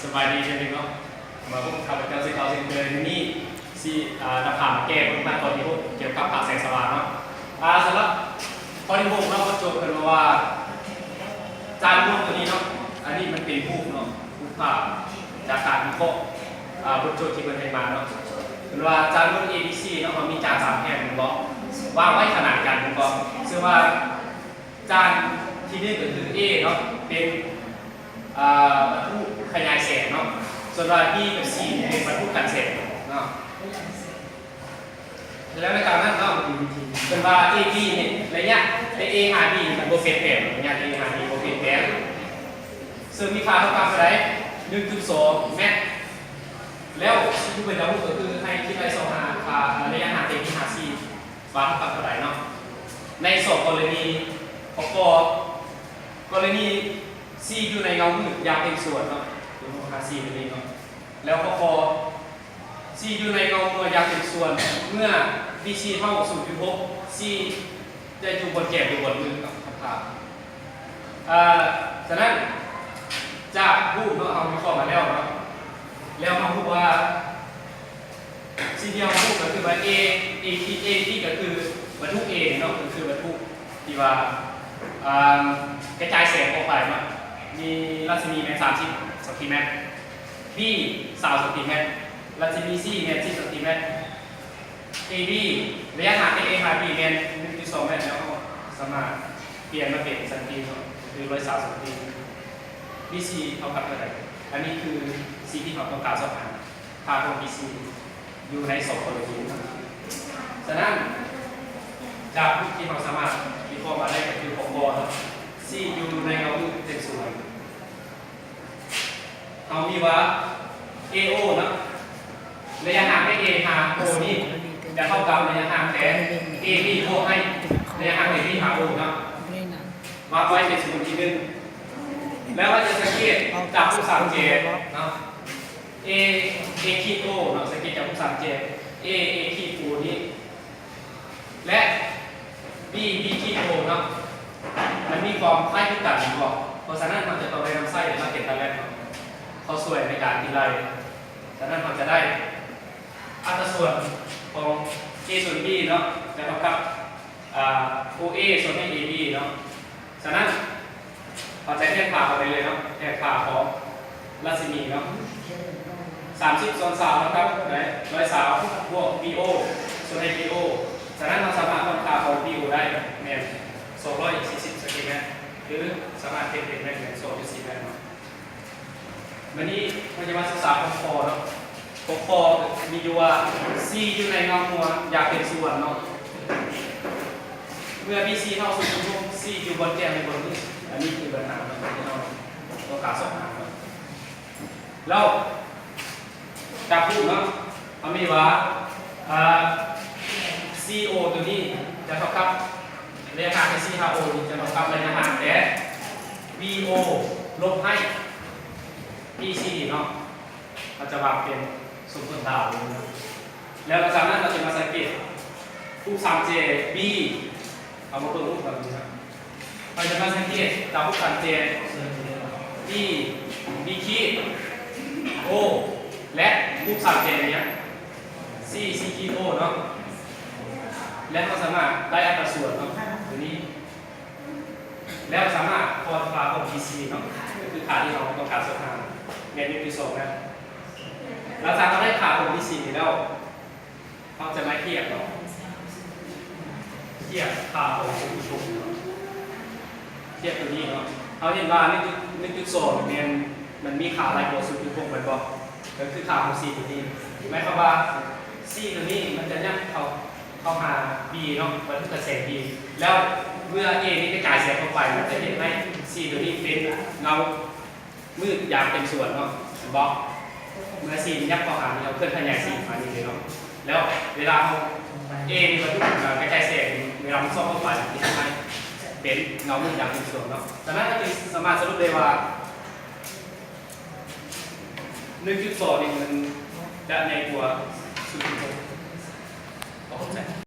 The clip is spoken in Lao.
ສະບາຍດີເຊັ່ນເດີເນາະ ມາພົບກັບຂ້າພະເຈົ້າເຊັ່ນເກົ່າເຊັ່ນເຄີຍ. ມື້ນີ້ຊິ ອາ ນຳພາມາແກ້ບົດລົງຫັດຂໍ້ທີຫົກ ກ່ຽວກັບພາກແສງສະຫວ່າງເນາະ. ອາ ສຳລັບຂໍ້ທີຫົກເນາະ ບົດໂຈດເພິ່ນວ່າ ຈານວົງໂຕນີ້ເນາະ ອັນນີ້ມັນເປັນຮູບເນາະ ຮູບພາບຈາກການວິເຄາະ ອາ ບົດໂຈດທີ່ເພິ່ນໃຫ້ມາເນາະ. ເພິ່ນວ່າຈານວົງ A B C ເນາະ ເຮົາມີຈານສາມແຜ່ນແມ່ນບໍ່ ວາງໄວ້ຂະໜານກັນແມ່ນບໍ່ ເຊິ່ງວ່າ ຈານທີໜຶ່ງກໍຄື A ເນາະ ເປັນ ອາ ວັດຖຸຂະຫຍາຍແສງເນາະ ສ່ວນວ່າ B ກັບ C ເປັນວັດຖຸກັນແສງເນາະ. ແລ້ວໃນການນັ້ນເນາະ ເພິ່ນວ່າ AB ນີ້ ໄລຍະແຕ່ A ຫາ B ມັນບໍ່ປ່ຽນແປງ ໄລຍະ A ຫາ B ບໍ່ປ່ຽນແປງ ເຊິ່ງມີຄ່າເທົ່າກັບເທົ່າໃດ ໜຶ່ງຈຸດສອງແມັດ. ແລ້ວສິ່ງທີ່ເພິ່ນຈະຮູ້ກໍຄືໃຫ້ຄິດໄລ່ຊອກຫາຄ່າໄລຍະຫ່າງແຕ່ B ຫາ C ວ່າເທົ່າກັບເທົ່າໃດເນາະ. ໃນສອງກໍລະນີປະກອບ ກໍລະນີ C ຢູ່ໃນເງົາມືດຢ່າງເຕັມສ່ວນເນາະ ເປັນຫົວຫາ C ຕົວນີ້ເນາະ. ແລ້ວຂໍ້ C ຢູ່ໃນເງົາມືດຢ່າງເຕັມສ່ວນ ເມື່ອ BC ເທົ່າ ສູນຈຸດຫົກ C ຈະຢູ່ບ່ອນແຈມ ຫຼື ບ່ອນມືດເນາະ ຄັນຖາມ. ເອີ ສະນັ້ນ ຈາກຮູບເນາະ ເຮົາວິເຄາະມາແລ້ວເນາະ ແລ້ວເຮົາຮູ້ວ່າ ສິ່ງທີ່ເຮົາຮູ້ກໍຄືວ່າ A A ທີ່ A ທີ່ກໍຄືວັດຖຸ A ເນາະ ກໍຄືວັດຖຸທີ່ວ່າ ອາ ກະຈາຍແສງອອກໄປເນາະ ມີລັດສະໝີແມ່ນສາມສິບຊັງຕີແມັດ B ຊາວຊັງຕີແມັດ ລັດສະໝີ C ແມ່ນສິບຊັງຕີແມັດ AB ໄລຍະຫ່າງແຕ່ A ຫາ B ແມ່ນໜຶ່ງຈຸດສອງແມັດ ແລ້ວເຮົາສາມາດປ່ຽນມາເປັນຊັງຕີເນາະ ຄືຮ້ອຍຊາວຊັງຕີ BC ເທົ່າກັບເທົ່າໃດ? ອັນນີ້ຄືສິ່ງທີ່ເຮົາຕ້ອງການສອບຖາມ ຄ່າຂອງ BC ຢູ່ໃນສອງກໍລະນີ. ສະນັ້ນ ຈາກຮູບທີ່ເຮົາສາມາດວິເຄາະມາໄດ້ກໍຄືຂໍ້ C ຢູ່ໃນເງົາມືດເຕັມສ່ວນ ເຮົາມີວ່າ AO ເນາະ ໄລຍະຫ່າງແຕ່ A ຫາ O ນີ້ຈະເທົ່າກັບໄລຍະຫ່າງແຕ່ AB ບວກໃຫ້ໄລຍະຫ່າງແຕ່ B ຫາ O ເນາະ ວາງໄວ້ເປັນສົມມຸດທີໜຶ່ງ ແລ້ວເຮົາຈະສັງເກດຈາກຮູບສາມແຈເນາະ A A ຂີດ O ເນາະ ສັງເກດຈາກຮູບສາມແຈ A A ຂີດ O ນີ້ ແລະ B B ຂີດ O ເນາະ ມັນມີຄວາມຄ້າຍຄືກັນແມ່ນບໍ່? ເພາະສະນັ້ນ ເຮົາຈະຕ້ອງໄດ້ນຳໃຊ້ມາເປັນຕາແລັບເນາະ ເຂົ້າຊ່ວຍໃນການຄິດໄລ່. ສະນັ້ນ ເຮົາຈະໄດ້ອັດຕາສ່ວນຂອງ A ສ່ວນ B ເນາະ ຈະເທົ່າກັບ ອາ OA ສ່ວນໃຫ້ AB ເນາະ. ສະນັ້ນ ເຮົາຈະແທນຄ່າເຂົ້າໄປເລີຍເນາະ ແທນຄ່າຂອງລັດສະໝີເນາະ ສາມສິບສ່ວນຊາວເທົ່າກັບເທົ່າໃດ? ຮ້ອຍຊາວ ບວກ BO ສ່ວນໃຫ້ BO. ສະນັ້ນ ເຮົາສາມາດຄົ້ນຄ່າຂອງ BO ໄດ້ແມ່ນສອງຮ້ອຍສີ່ສິບຊັງຕີແມັດ ຫຼື ສາມາດເປັນເປັນໄດ້ແມ່ນສອງຈຸດສີ່ແມັດເນາະ. ບາດນີ້ເຮົາຈະມາສຶກສາຫົວຂໍ້ເນາະ ຫົວຂໍ້ມີຢູ່ວ່າ C ຢູ່ໃນເງົາໝວດຢ່າງເຕັມສ່ວນເນາະ ເມື່ອ BC ເທົ່າ ສູນຈຸດຫົກ C ຢູ່ບ່ອນແຈມ ຫຼື ບ່ອນມືດ. ອັນນີ້ຄືບັນຫາເນາະ ທີ່ເຮົາຕ້ອງການສອບຖາມເນາະ. ແລ້ວຈາກຮູບເນາະ ເຮົາມີວ່າ ອາ CO ໂຕນີ້ຈະເທົ່າກັບ ໄລຍະຫ່າງແຕ່ C ຫາ O ນີ້ຈະເທົ່າກັບໄລຍະຫ່າງແຕ່ BO ລົບໃຫ້ BC ເນາະ. ເຮົາຈະວາງເປັນສົມຜົນດາວເລີຍເນາະ ແລ້ວຫຼັງຈາກນັ້ນເຮົາຈະມາສັງເກດຮູບສາມແຈ B ເຮົາມາເບິ່ງຮູບແບບນີ້ເນາະ ເຮົາຈະມາສັງເກດຕາມຮູບສາມແຈ B B ຂີດ O ແລະ ຮູບສາມແຈນີ້ C C ຂີດ O ເນາະ ແລະ ເຮົາສາມາດໄດ້ອັດຕາສ່ວນເນາະ ຕົວນີ້ ແລ້ວສາມາດຄອນຄ່າຂອງ BC ເນາະ ກໍຄືຄ່າທີ່ເຮົາຕ້ອງການສອບຖາມແມ່ນ ໜຶ່ງຈຸດສອງ ນະ. ຫຼັງຈາກເຮົາໄດ້ຄ່າຂອງ BC ນີ້ແລ້ວ ເຮົາຈະມາທຽບເນາະ ທຽບຄ່າຂອງ ໜຶ່ງຈຸດຫົກ ເນາະ ທຽບຕົວນີ້ເນາະ ເຮົາເຫັນວ່າ ໜຶ່ງຈຸດສອງ ແມ່ນມັນມີຄ່າຫຼາຍກວ່າ ສູນຈຸດຫົກ ແມ່ນບໍ່? ກໍຄືຄ່າຂອງ C ຕົວນີ້ ໝາຍຄວາມວ່າ C ຕົວນີ້ມັນຈະຍັບເຂົ້າ ເຂົ້າຫາ B ເນາະ ວັດຖຸກັນແສງ B ແລ້ວເມື່ອ A ນີ້ກະຈາຍແສງອອກໄປ ມັນຈະເຮັດໃຫ້ C ຕົວນີ້ເປັນເງົາມືດຢ່າງເຕັມສ່ວນເນາະ ແມ່ນບໍ່? ເມື່ອ C ມັນຍັບເຂົ້າຫານີ້ ເຮົາເຄື່ອນຂະຫຍາຍ C ມານີ້ເລີຍເນາະ ແລ້ວເວລາເຮົາ A ນີ້ມັນກະຈາຍແສງ ເວລາມັນສ່ອງອອກໄປ ມັນຈະເຮັດໃຫ້ເປັນເງົາມືດຢ່າງເຕັມສ່ວນເນາະ. ສະນັ້ນ ເຮົາຈຶ່ງສາມາດສະຫຼຸບໄດ້ວ່າ ໜຶ່ງຈຸດສອງ ນີ້ມັນຈະໃຫຍ່ກວ່າ ສູນຈຸດຫົກ ເຂົ້າໃຈ.